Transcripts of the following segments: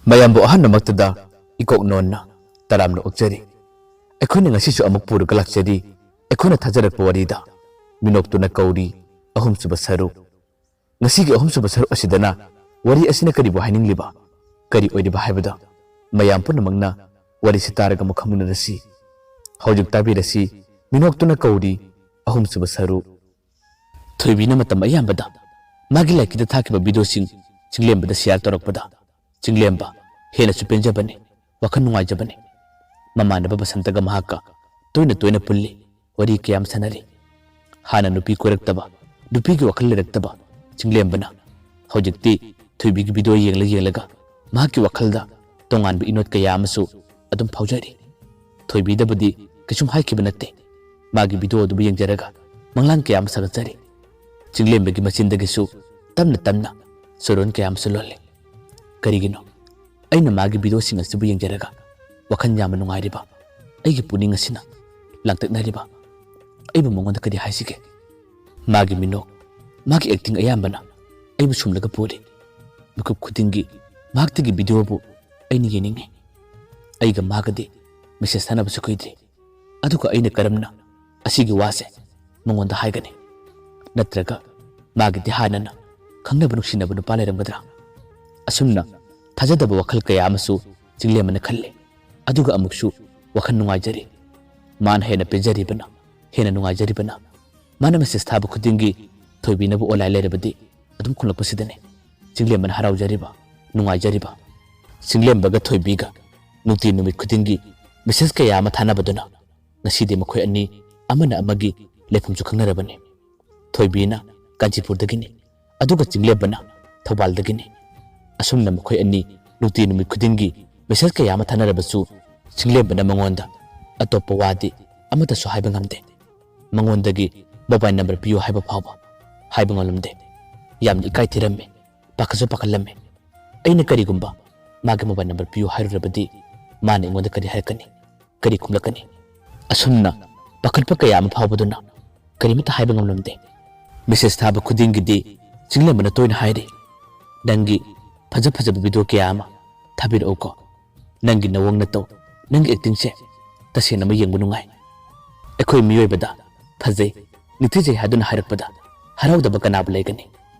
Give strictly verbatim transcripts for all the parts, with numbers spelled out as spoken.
ꯃꯌꯥꯝꯕꯨ ꯑꯍꯥꯟꯕꯃꯛꯇꯗ ꯏꯀꯣꯛ ꯅꯣꯟꯅ ꯇꯔꯥꯝꯅ ꯑꯣꯛꯆꯔꯤ꯫ ꯑꯩꯈꯣꯏꯅ ꯉꯁꯤꯁꯨ ꯑꯃꯨꯛ ꯄꯨꯔꯒ ꯂꯥꯛꯆꯔꯤ ꯑꯩꯈꯣꯏꯅ ꯊꯥꯖꯔꯛꯄ ꯋꯥꯔꯤꯗ ꯃꯤꯅꯣꯛꯇꯨꯅ ꯀꯧꯔꯤ ꯑꯍꯨꯝꯁꯨꯕ ꯁꯔꯨꯛ꯫ ꯉꯁꯤꯒꯤ ꯑꯍꯨꯝꯁꯨꯕ ꯁꯔꯨꯛ ꯑꯁꯤꯗꯅ ꯋꯥꯔꯤ ꯑꯁꯤꯅ ꯀꯔꯤꯕꯨ ꯍꯥꯏꯅꯤꯡꯂꯤꯕ, ꯀꯔꯤ ꯑꯣꯏꯔꯤꯕ ꯍꯥꯏꯕꯗꯣ ꯃꯌꯥꯝ ꯄꯨꯝꯅꯃꯛꯅ ꯋꯥꯔꯤꯁꯤ ꯇꯥꯔꯒ ꯑꯃꯨꯛ ꯈꯪꯃꯤꯟꯅꯔꯁꯤ꯫ ꯍꯧꯖꯤꯛ ꯇꯥꯕꯤꯔꯁꯤ ꯃꯤꯅꯣꯛꯇꯨꯅ ꯀꯧꯔꯤ ꯑꯍꯨꯝꯁꯨꯕ ꯁꯔꯨꯛ꯫ ꯊꯣꯏꯕꯤꯅ ꯃꯇꯝ ꯑꯌꯥꯝꯕꯗ ꯃꯥꯒꯤ ꯂꯥꯏꯛꯀꯤꯗ ꯊꯥꯈꯤꯕ ꯚꯤꯗꯤꯑꯣꯁꯤꯡ ꯆꯤꯡꯂꯦꯝꯕꯗ ꯁꯤꯌꯥꯔ ꯇꯧꯔꯛꯄꯗ ꯆꯤꯡꯂꯦꯝꯕ ꯍꯦꯟꯅꯁꯨ ꯄꯦꯟꯖꯕꯅꯤ, ꯋꯥꯈꯜ ꯅꯨꯡꯉꯥꯏꯖꯕꯅꯤ꯫ ꯃꯃꯥꯟꯅꯕ ꯕꯁꯟꯇꯒ ꯃꯍꯥꯛꯀ ꯇꯣꯏꯅ ꯇꯣꯏꯅ ꯄꯨꯜꯂꯤ, ꯋꯥꯔꯤ ꯀꯌꯥ ꯑꯃ ꯁꯥꯟꯅꯔꯤ꯫ ꯍꯥꯟꯅ ꯅꯨꯄꯤ ꯀꯣꯏꯔꯛꯇꯕ, ꯅꯨꯄꯤꯒꯤ ꯋꯥꯈꯜ ꯂꯩꯔꯛꯇꯕ ꯆꯤꯡꯂꯦꯝꯕꯅ ꯍꯧꯖꯤꯛꯇꯤ ꯊꯣꯏꯕꯤꯒꯤ ꯚꯤꯗꯤꯑꯣ ꯌꯦꯡꯂ ꯌꯦꯡꯂꯒ ꯃꯍꯥꯛꯀꯤ ꯋꯥꯈꯜꯗ ꯇꯣꯉꯥꯟꯕ ꯏꯅꯣꯠ ꯀꯌꯥ ꯑꯃꯁꯨ ꯑꯗꯨꯝ ꯐꯥꯎꯖꯔꯤ꯫ ꯊꯣꯏꯕꯤꯗꯕꯨꯗꯤ ꯀꯩꯁꯨꯝ ꯍꯥꯏꯈꯤꯕ ꯅꯠꯇꯦ꯫ ꯃꯥꯒꯤ ꯚꯤꯗꯤꯑꯣ ꯑꯗꯨꯕꯨ ꯌꯦꯡꯖꯔꯒ ꯃꯪꯂꯥꯟ ꯀꯌꯥ ꯑꯃ ꯁꯥꯒꯠꯆꯔꯤ꯫ ꯆꯤꯡꯂꯦꯝꯕꯒꯤ ꯃꯆꯤꯟꯗꯒꯤꯁꯨ ꯇꯞꯅ ꯇꯞꯅ ꯆꯨꯔꯣꯟ ꯀꯌꯥ ꯑꯃꯁꯨ ꯂꯣꯜꯂꯤ꯫ "ꯀꯔꯤꯒꯤꯅꯣ ꯑꯩꯅ ꯃꯥꯒꯤ ꯚꯤꯗꯤꯑꯣꯁꯤꯡ ꯑꯁꯤꯕꯨ ꯌꯦꯡꯖꯔꯒ ꯋꯥꯈꯜ ꯌꯥꯝꯅ ꯅꯨꯡꯉꯥꯏꯔꯤꯕ ꯑꯩꯒꯤ ꯄꯨꯛꯅꯤꯡ ꯑꯁꯤꯅ ꯂꯥꯡꯇꯛꯅꯔꯤꯕ? ꯑꯩꯕꯨ ꯃꯉꯣꯟꯗ ꯀꯔꯤ ꯍꯥꯏꯁꯤꯒꯦ?" ꯃꯥꯒꯤ ꯃꯤꯅꯣꯛ, ꯃꯥꯒꯤ ꯑꯦꯛꯇꯤꯡ ꯑꯌꯥꯝꯕꯅ ꯑꯩꯕꯨ ꯁꯨꯝꯂꯒ ꯄꯨꯔꯤ꯫ ꯃꯤꯀꯨꯞ ꯈꯨꯗꯤꯡꯒꯤ ꯃꯍꯥꯛꯇꯒꯤ ꯚꯤꯗꯤꯑꯣꯕꯨ ꯑꯩꯅ ꯌꯦꯡꯅꯤꯡꯏ꯫ ꯑꯩꯒ ꯃꯥꯒꯗꯤ ꯃꯦꯁꯦꯖ ꯊꯥꯅꯕꯁꯨ ꯀꯨꯏꯗ꯭ꯔꯤ꯫ ꯑꯗꯨꯒ ꯑꯩꯅ ꯀꯔꯝꯅ ꯑꯁꯤꯒꯤ ꯋꯥꯁꯦ ꯃꯉꯣꯟꯗ ꯍꯥꯏꯒꯅꯤ? ꯅꯠꯇ꯭ꯔꯒ ꯃꯥꯒꯤꯗꯤ ꯍꯥꯟꯅꯅ ꯈꯪꯅꯕ ꯅꯨꯡꯁꯤꯅꯕ ꯅꯨꯄꯥ ꯂꯩꯔꯝꯒꯗ꯭ꯔꯥ? ꯑꯁꯨꯝꯅ ꯊꯥꯖꯗꯕ ꯋꯥꯈꯜ ꯀꯌꯥ ꯑꯃꯁꯨ ꯆꯤꯡꯂꯦꯝꯕꯅ ꯈꯜꯂꯤ꯫ ꯑꯗꯨꯒ ꯑꯃꯨꯛꯁꯨ ꯋꯥꯈꯜ ꯅꯨꯡꯉꯥꯏꯖꯔꯤ꯫ ꯃꯥꯅ ꯍꯦꯟꯅ ꯄꯦꯟꯖꯔꯤꯕꯅ, ꯍꯦꯟꯅ ꯅꯨꯡꯉꯥꯏꯖꯔꯤꯕꯅ꯫ ꯃꯥꯅ ꯃꯦꯁꯦꯖ ꯊꯥꯕ ꯈꯨꯗꯤꯡꯒꯤ ꯊꯣꯏꯕꯤꯅꯕꯨ ꯑꯣꯟꯂꯥꯏꯟ ꯂꯩꯔꯕꯗꯤ ꯑꯗꯨꯝ ꯈꯨꯝꯂꯛꯄꯁꯤꯗꯅꯤ ꯆꯤꯡꯂꯦꯝꯕꯅ ꯍꯔꯥꯎꯖꯔꯤꯕ, ꯅꯨꯡꯉꯥꯏꯖꯔꯤꯕ꯫ ꯆꯤꯡꯂꯦꯝꯕꯒ ꯊꯣꯏꯕꯤꯒ ꯅꯨꯡꯇꯤ ꯅꯨꯃꯤꯠ ꯈꯨꯗꯤꯡꯒꯤ ꯃꯦꯁꯦꯖ ꯀꯌꯥ ꯑꯃ ꯊꯥꯅꯕꯗꯨꯅ ꯉꯁꯤꯗꯤ ꯃꯈꯣꯏ ꯑꯅꯤ ꯑꯃꯅ ꯑꯃꯒꯤ ꯂꯩꯐꯝꯁꯨ ꯈꯪꯅꯔꯕꯅꯤ꯫ ꯊꯣꯏꯕꯤꯅ ꯀꯥꯟꯆꯤꯄꯨꯔꯗꯒꯤꯅꯤ, ꯑꯗꯨꯒ ꯆꯤꯡꯂꯦꯝꯕꯅ ꯊꯧꯕꯥꯜꯗꯒꯤꯅꯤ꯫ ꯑꯁꯨꯝꯅ ꯃꯈꯣꯏ ꯑꯅꯤ ꯅꯨꯡꯇꯤ ꯅꯨꯃꯤꯠ ꯈꯨꯗꯤꯡꯒꯤ ꯃꯦꯁꯦꯖ ꯀꯌꯥ ꯑꯃ ꯊꯥꯅꯔꯕꯁꯨ ꯆꯤꯡꯂꯦꯝꯕꯅ ꯃꯉꯣꯟꯗ ꯑꯇꯣꯞꯄ ꯋꯥꯗꯤ ꯑꯃꯠꯇꯁꯨ ꯍꯥꯏꯕ ꯉꯝꯗꯦ꯫ ꯃꯉꯣꯟꯗꯒꯤ ꯃꯣꯕꯥꯏꯜ ꯅꯝꯕꯔ ꯄꯤꯌꯨ ꯍꯥꯏꯕ ꯐꯥꯎꯕ ꯍꯥꯏꯕ ꯉꯝꯂꯝꯗꯦ꯫ ꯌꯥꯝꯅ ꯏꯀꯥꯏ ꯊꯤꯔꯝꯃꯤ, ꯄꯥꯈꯠꯁꯨ ꯄꯥꯈꯠꯂꯝꯃꯤ꯫ ꯑꯩꯅ ꯀꯔꯤꯒꯨꯝꯕ ꯃꯥꯒꯤ ꯃꯣꯕꯥꯏꯜ ꯅꯝꯕꯔ ꯄꯤꯌꯨ ꯍꯥꯏꯔꯨꯔꯕꯗꯤ ꯃꯥꯅ ꯑꯩꯉꯣꯟꯗ ꯀꯔꯤ ꯍꯥꯏꯔꯛꯀꯅꯤ, ꯀꯔꯤ ꯈꯨꯝꯂꯛꯀꯅꯤ? ꯑꯁꯨꯝꯅ ꯄꯥꯈꯠꯄ ꯀꯌꯥ ꯑꯃ ꯐꯥꯎꯕꯗꯨꯅ ꯀꯔꯤꯃꯠꯇ ꯍꯥꯏꯕ ꯉꯝꯂꯝꯗꯦ꯫ ꯃꯦꯁꯦꯖ ꯊꯥꯕ ꯈꯨꯗꯤꯡꯒꯤꯗꯤ ꯆꯤꯡꯂꯦꯝꯕꯅ ꯇꯣꯏꯅ ꯍꯥꯏꯔꯤ, "ꯅꯪꯒꯤ ꯐꯖ ꯐꯖꯕ ꯚꯤꯗꯤꯑꯣ ꯀꯌꯥ ꯑꯃ ꯊꯥꯕꯤꯔꯛꯎꯀꯣ꯫ ꯅꯪꯒꯤ ꯅꯋꯣꯡ ꯅꯇꯧ, ꯅꯪꯒꯤ ꯑꯦꯛꯇꯤꯡꯁꯦ ꯇꯁꯦꯡꯅ ꯑꯃ ꯌꯦꯡꯕ ꯅꯨꯡꯉꯥꯏ꯫ ꯑꯩꯈꯣꯏ ꯃꯤꯑꯣꯏꯕꯗ ꯐꯖꯩ, ꯅꯤꯡꯊꯤꯖꯩ ꯍꯥꯏꯗꯨꯅ ꯍꯥꯏꯔꯛꯄꯗ ꯍꯔꯥꯎꯗꯕ ꯀꯅꯥꯕꯨ ꯂꯩꯒꯅꯤ?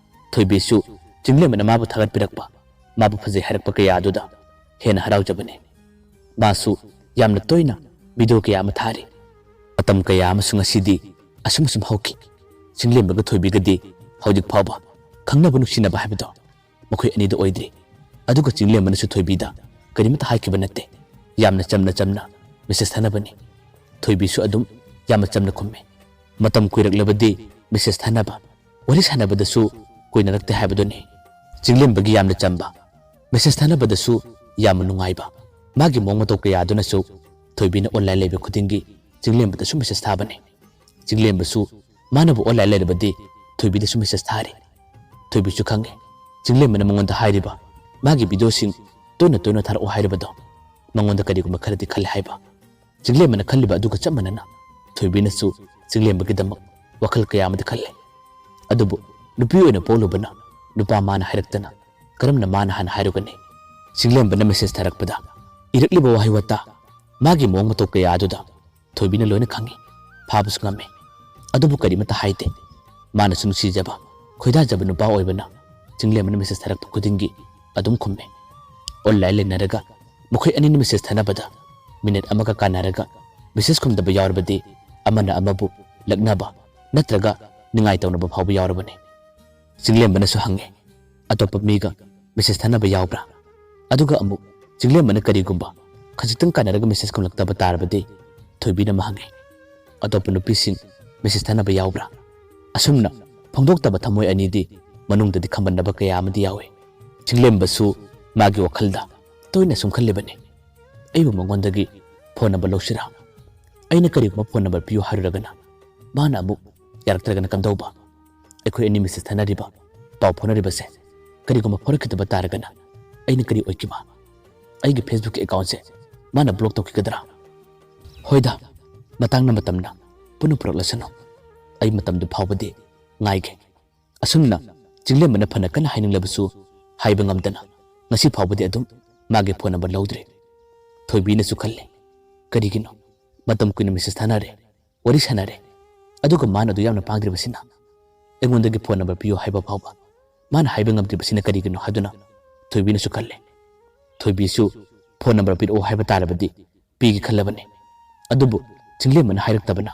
ꯊꯣꯏꯕꯤꯁꯨ ꯆꯤꯡꯂꯦꯝꯕꯅ ꯃꯥꯕꯨ ꯊꯥꯒꯠꯄꯤꯔꯛꯄ, ꯃꯥꯕꯨ ꯐꯖꯩ ꯍꯥꯏꯔꯛꯄ ꯀꯌꯥ ꯑꯗꯨꯗ ꯍꯦꯟꯅ ꯍꯔꯥꯎꯖꯕꯅꯤ꯫ ꯃꯥꯁꯨ ꯌꯥꯝꯅ ꯇꯣꯏꯅ ꯚꯤꯗꯤꯑꯣ ꯀꯌꯥ ꯑꯃ ꯊꯥꯔꯤ꯫ ꯃꯇꯝ ꯀꯌꯥ ꯑꯃꯁꯨ ꯉꯁꯤꯗꯤ ꯑꯁꯨꯝ ꯑꯁꯨꯝ ꯍꯧꯈꯤ꯫ ꯆꯤꯡꯂꯦꯝꯕꯒ ꯊꯣꯏꯕꯤꯒꯗꯤ ꯍꯧꯖꯤꯛ ꯐꯥꯎꯕ ꯈꯪꯅꯕ ꯅꯨꯡꯁꯤꯅꯕ ꯍꯥꯏꯕꯗꯣ ꯃꯈꯣꯏ ꯑꯅꯤꯗ ꯑꯣꯏꯗ꯭ꯔꯤ꯫ ꯑꯗꯨꯒ ꯆꯤꯡꯂꯦꯝꯕꯅꯁꯨ ꯊꯣꯏꯕꯤꯗ ꯀꯔꯤꯃꯠꯇ ꯍꯥꯏꯈꯤꯕ ꯅꯠꯇꯦ꯫ ꯌꯥꯝꯅ ꯆꯝꯅ ꯆꯝꯅ ꯃꯦꯁꯦꯖ ꯊꯥꯅꯕꯅꯤ꯫ ꯊꯣꯏꯕꯤꯁꯨ ꯑꯗꯨꯝ ꯌꯥꯝꯅ ꯆꯝꯅ ꯈꯨꯝꯃꯤ꯫ ꯃꯇꯝ ꯀꯨꯏꯔꯛꯂꯕꯗꯤ ꯃꯦꯁꯦꯖ ꯊꯥꯅꯕ, ꯋꯥꯔꯤ ꯁꯥꯟꯅꯕꯗꯁꯨ ꯀꯨꯏꯅꯔꯛꯇꯦ ꯍꯥꯏꯕꯗꯨꯅꯤ꯫ ꯆꯤꯡꯂꯦꯝꯕꯒꯤ ꯌꯥꯝꯅ ꯆꯝꯕ, ꯃꯦꯁꯦꯖ ꯊꯥꯅꯕꯗꯁꯨ ꯌꯥꯝꯅ ꯅꯨꯡꯉꯥꯏꯕ, ꯃꯥꯒꯤ ꯃꯑꯣꯡ ꯃꯇꯧ ꯀꯌꯥ ꯑꯗꯨꯅꯁꯨ ꯊꯣꯏꯕꯤꯅ ꯑꯣꯟꯂꯥꯏꯟ ꯂꯩꯕ ꯈꯨꯗꯤꯡꯒꯤ ꯆꯤꯡꯂꯦꯝꯕꯗꯁꯨ ꯃꯦꯁꯦꯖ ꯊꯥꯕꯅꯤ꯫ ꯆꯤꯡꯂꯦꯝꯕꯁꯨ ꯃꯥꯅꯕꯨ ꯑꯣꯟꯂꯥꯏꯟ ꯂꯩꯔꯕꯗꯤ ꯊꯣꯏꯕꯤꯗꯁꯨ ꯃꯦꯁꯦꯖ ꯊꯥꯔꯤ꯫ ꯊꯣꯏꯕꯤꯁꯨ ꯈꯪꯉꯦ, ꯆꯤꯡꯂꯦꯝꯕꯅ ꯃꯉꯣꯟꯗ ꯍꯥꯏꯔꯤꯕ, ꯃꯥꯒꯤ ꯚꯤꯗꯤꯑꯣꯁꯤꯡ ꯇꯣꯏꯅ ꯇꯣꯏꯅ ꯊꯥꯔꯛꯑꯣ ꯍꯥꯏꯔꯤꯕꯗꯣ ꯃꯉꯣꯟꯗ ꯀꯔꯤꯒꯨꯝꯕ ꯈꯔꯗꯤ ꯈꯜꯂꯦ ꯍꯥꯏꯕ꯫ ꯆꯤꯡꯂꯦꯝꯕꯅ ꯈꯜꯂꯤꯕ ꯑꯗꯨꯒ ꯆꯞ ꯃꯥꯟꯅꯅ ꯊꯣꯏꯕꯤꯅꯁꯨ ꯆꯤꯡꯂꯦꯝꯕꯒꯤꯗꯃꯛ ꯋꯥꯈꯜ ꯀꯌꯥ ꯑꯃꯗꯤ ꯈꯜꯂꯦ꯫ ꯑꯗꯨꯕꯨ ꯅꯨꯄꯤ ꯑꯣꯏꯅ ꯄꯣꯛꯂꯨꯕꯅ ꯅꯨꯄꯥ ꯃꯥꯅ ꯍꯥꯏꯔꯛꯇꯅ ꯀꯔꯝꯅ ꯃꯥꯅ ꯍꯥꯟꯅ ꯍꯥꯏꯔꯨꯒꯅꯤ? ꯆꯤꯡꯂꯦꯝꯕꯅ ꯃꯦꯁꯦꯖ ꯊꯥꯔꯛꯄꯗ ꯏꯔꯛꯂꯤꯕ ꯋꯥꯍꯩ ꯋꯥꯇꯥ, ꯃꯥꯒꯤ ꯃꯑꯣꯡ ꯃꯇꯧ ꯀꯌꯥ ꯑꯗꯨꯗ ꯊꯣꯏꯕꯤꯅ ꯂꯣꯏꯅ ꯈꯪꯉꯤ, ꯐꯥꯕꯁꯨ ꯉꯝꯃꯤ꯫ ꯑꯗꯨꯕꯨ ꯀꯔꯤꯃꯠꯇ ꯍꯥꯏꯗꯦ꯫ ꯃꯥꯅꯁꯨ ꯅꯨꯡꯁꯤꯖꯕ, ꯈꯣꯏꯗꯥꯖꯕ ꯅꯨꯄꯥ ꯑꯣꯏꯕꯅ ꯆꯤꯡꯂꯦꯝꯕꯅ ꯃꯦꯁꯦꯖ ꯊꯥꯔꯛꯄ ꯈꯨꯗꯤꯡꯒꯤ ꯑꯗꯨꯝ ꯈꯨꯝꯃꯤ꯫ ꯑꯣꯟꯂꯥꯏꯟ ꯂꯩꯅꯔꯒ ꯃꯈꯣꯏ ꯑꯅꯤꯅ ꯃꯦꯁꯦꯖ ꯊꯥꯅꯕꯗ ꯃꯤꯅꯤꯠ ꯑꯃꯒ ꯀꯥꯟꯅꯔꯒ ꯃꯦꯁꯦꯖ ꯈꯨꯝꯗꯕ ꯌꯥꯎꯔꯕꯗꯤ ꯑꯃꯅ ꯑꯃꯕꯨ ꯂꯛꯅꯕ ꯅꯠꯇ꯭ꯔꯒ ꯅꯤꯡꯉꯥꯏ ꯇꯧꯅꯕ ꯐꯥꯎꯕ ꯌꯥꯎꯔꯕꯅꯤ꯫ ꯆꯤꯡꯂꯦꯝꯕꯅꯁꯨ ꯍꯪꯉꯤ, "ꯑꯇꯣꯞꯄ ꯃꯤꯒ ꯃꯦꯁꯦꯖ ꯊꯥꯅꯕ ꯌꯥꯎꯕ꯭ꯔꯥ?" ꯑꯗꯨꯒ ꯑꯃꯨꯛ ꯆꯤꯡꯂꯦꯝꯕꯅ ꯀꯔꯤꯒꯨꯝꯕ ꯈꯖꯤꯛꯇꯪ ꯀꯥꯟꯅꯔꯒ ꯃꯦꯁꯦꯖ ꯈꯨꯝꯂꯛꯇꯕ ꯇꯥꯔꯕꯗꯤ ꯊꯣꯏꯕꯤꯅ ꯑꯃ ꯍꯪꯉꯤ, "ꯑꯇꯣꯞꯄ ꯅꯨꯄꯤꯁꯤꯡ ꯃꯦꯁꯦꯖ ꯊꯥꯅꯕ ꯌꯥꯎꯕ꯭ꯔꯥ?" ꯑꯁꯨꯝꯅ ꯐꯣꯡꯗꯣꯛꯇꯕ ꯊꯃꯣꯏ ꯑꯅꯤꯗꯤ ꯃꯅꯨꯡꯗꯗꯤ ꯈꯝꯕꯟꯅꯕ ꯀꯌꯥ ꯑꯃꯗꯤ ꯌꯥꯎꯏ꯫ ꯆꯤꯡꯂꯦꯝꯕꯁꯨ ꯃꯥꯒꯤ ꯋꯥꯈꯜꯗ ꯇꯣꯏꯅ ꯁꯨꯝ ꯈꯜꯂꯤꯕꯅꯤ, "ꯑꯩꯕꯨ ꯃꯉꯣꯟꯗꯒꯤ ꯐꯣꯟ ꯅꯝꯕꯔ ꯂꯧꯁꯤꯔꯥ? ꯑꯩꯅ ꯀꯔꯤꯒꯨꯝꯕ ꯐꯣꯟ ꯅꯝꯕꯔ ꯄꯤꯌꯨ ꯍꯥꯏꯔꯨꯔꯒꯅ ꯃꯥꯅ ꯑꯃꯨꯛ ꯌꯥꯔꯛꯇ꯭ꯔꯒꯅ ꯀꯝꯗꯧꯕ? ꯑꯩꯈꯣꯏ ꯑꯅꯤ ꯃꯦꯁꯦꯖ ꯊꯥꯅꯔꯤꯕ, ꯄꯥꯎ ꯐꯥꯎꯅꯔꯤꯕꯁꯦ ꯀꯔꯤꯒꯨꯝꯕ ꯐꯥꯎꯔꯛꯈꯤꯗꯕ ꯇꯥꯔꯒꯅ ꯑꯩꯅ ꯀꯔꯤ ꯑꯣꯏꯈꯤꯕ? ꯑꯩꯒꯤ ꯐꯦꯁꯕꯨꯛꯀꯤ ꯑꯦꯀꯥꯎꯟꯁꯦ ꯃꯥꯅ ꯕ꯭ꯂꯣꯛ ꯇꯧꯈꯤꯒꯗ꯭ꯔꯥ?" ꯍꯣꯏꯗ, ꯃꯇꯥꯡꯅ ꯃꯇꯝꯅ ꯄꯨꯟꯅ ꯄꯨꯔꯛꯂꯁꯅꯨ꯫ ꯑꯩ ꯃꯇꯝꯗꯨ ꯐꯥꯎꯕꯗꯤ ꯉꯥꯏꯒꯦ꯫ ꯑꯁꯨꯝꯅ ꯆꯤꯡꯂꯦꯝꯕꯅ ꯐꯅ ꯀꯟꯅ ꯍꯥꯏꯅꯤꯡꯂꯕꯁꯨ ꯍꯥꯏꯕ ꯉꯝꯗꯅ ꯉꯁꯤ ꯐꯥꯎꯕꯗꯤ ꯑꯗꯨꯝ ꯃꯥꯒꯤ ꯐꯣꯟ ꯅꯝꯕꯔ ꯂꯧꯗ꯭ꯔꯦ꯫ ꯊꯣꯏꯕꯤꯅꯁꯨ ꯈꯜꯂꯦ, "ꯀꯔꯤꯒꯤꯅꯣ? ꯃꯇꯝ ꯀꯨꯏꯅ ꯃꯦꯁꯦꯖ ꯊꯥꯅꯔꯦ, ꯋꯥꯔꯤ ꯁꯥꯟꯅꯔꯦ, ꯑꯗꯨꯒ ꯃꯥꯅ ꯑꯗꯨ ꯌꯥꯝꯅ ꯄꯥꯡꯗ꯭ꯔꯤꯕꯁꯤꯅ? ꯑꯩꯉꯣꯟꯗꯒꯤ ꯐꯣꯟ ꯅꯝꯕꯔ ꯄꯤꯌꯨ ꯍꯥꯏꯕ ꯐꯥꯎꯕ ꯃꯥꯅ ꯍꯥꯏꯕ ꯉꯝꯗ꯭ꯔꯤꯕꯁꯤꯅ ꯀꯔꯤꯒꯤꯅꯣ?" ꯍꯥꯏꯗꯨꯅ ꯊꯣꯏꯕꯤꯅꯁꯨ ꯈꯜꯂꯦ꯫ ꯊꯣꯏꯕꯤꯁꯨ ꯐꯣꯟ ꯅꯝꯕꯔ ꯄꯤꯔꯛꯑꯣ ꯍꯥꯏꯕ ꯇꯥꯔꯕꯗꯤ ꯄꯤꯒꯦ ꯈꯜꯂꯕꯅꯤ꯫ ꯑꯗꯨꯕꯨ ꯆꯤꯡꯂꯦꯝꯕꯅ ꯍꯥꯏꯔꯛꯇꯕꯅ